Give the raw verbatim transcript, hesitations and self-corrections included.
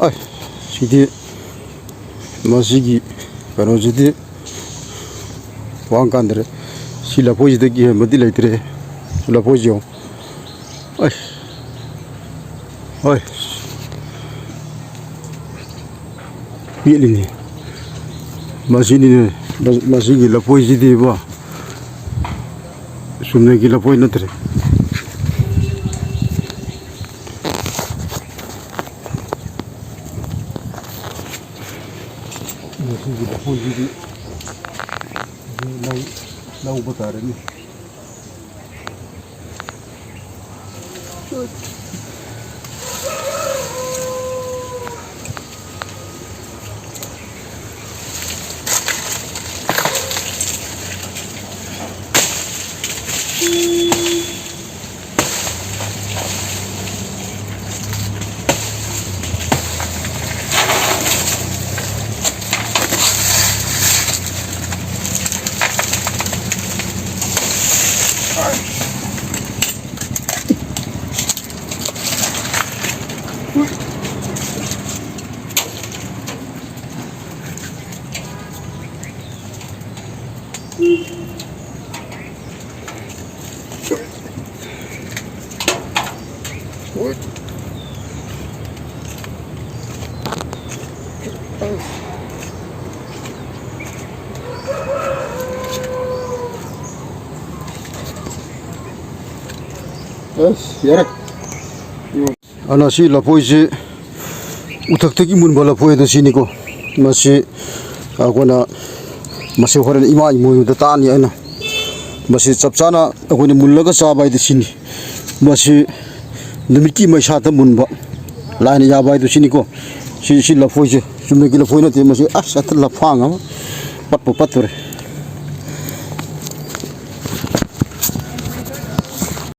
ꯑꯩ, ꯁꯤꯗꯤ, ꯃꯁꯤꯒꯤ ꯀꯩꯅꯣꯁꯤꯗꯤ ꯋꯥꯡ ꯀꯥꯟꯗ꯭ꯔꯦ꯫ ꯁꯤ ꯂꯐꯣꯏꯁꯤꯗꯒꯤ ꯍꯦꯟꯕꯗꯤ ꯂꯩꯇ꯭ꯔꯦ꯫ ꯁꯤ ꯂꯐꯣꯏꯁꯤ ꯌꯦꯡꯉꯨ꯫ ꯑꯩ, ꯍꯣꯏ꯫ ꯄꯦꯠꯂꯤꯅꯦ꯫ ꯃꯁꯤꯅꯤꯅꯦ, ꯃꯁꯤꯒꯤ ꯂꯐꯣꯏꯁꯤꯗꯤꯕꯣ, ꯆꯨꯝꯅꯒꯤ ꯂꯐꯣꯏ ꯅꯠꯇ꯭ꯔꯦ꯫ ꯃꯁꯤꯒꯤ ꯂꯐꯣꯏꯁꯤꯗꯤ ꯂꯧ-, ꯂꯧꯕ ꯇꯥꯔꯅꯤ꯫ ꯑꯁ, ꯌꯥꯔꯦ꯫ ꯑꯗꯨꯅ ꯁꯤ ꯂꯐꯣꯏꯁꯤ ꯎꯊꯛꯇꯒꯤ ꯃꯨꯟꯕ ꯂꯐꯣꯏ ꯑꯗꯨ ꯁꯤꯅꯤꯀꯣ꯫ ꯃꯁꯤ ꯑꯩꯈꯣꯏꯅ, ꯃꯁꯤ ꯍꯣꯔꯦꯟ ꯏꯃꯥ ꯏꯃꯣꯏꯅꯨꯗ ꯇꯥꯛꯑꯅꯤ ꯑꯩꯅ꯫ ꯃꯁꯤ ꯆꯞ ꯆꯥꯅ ꯑꯩꯈꯣꯏꯅ ꯃꯨꯜꯂꯒ ꯆꯥꯕ ꯍꯥꯏꯗꯤ ꯁꯤꯅꯤ꯫ ꯃꯁꯤ ꯅꯨꯃꯤꯠꯀꯤ ꯃꯩꯁꯥꯗ ꯃꯨꯟꯕ, ꯂꯥꯏꯅ ꯌꯥꯕ ꯍꯥꯏꯗꯨ ꯁꯤꯅꯤꯀꯣ꯫ ꯁꯤ, ꯁꯤ ꯂꯐꯣꯏꯁꯦ ꯆꯨꯝꯅꯒꯤ ꯂꯐꯣꯏ ꯅꯠꯇꯦ꯫ ꯃꯁꯤ ꯑꯁ, ꯍꯦꯛꯇ ꯂꯐꯥꯡ ꯑꯃ ꯄꯠꯄꯨ ꯄꯠꯇꯣꯔꯦ꯫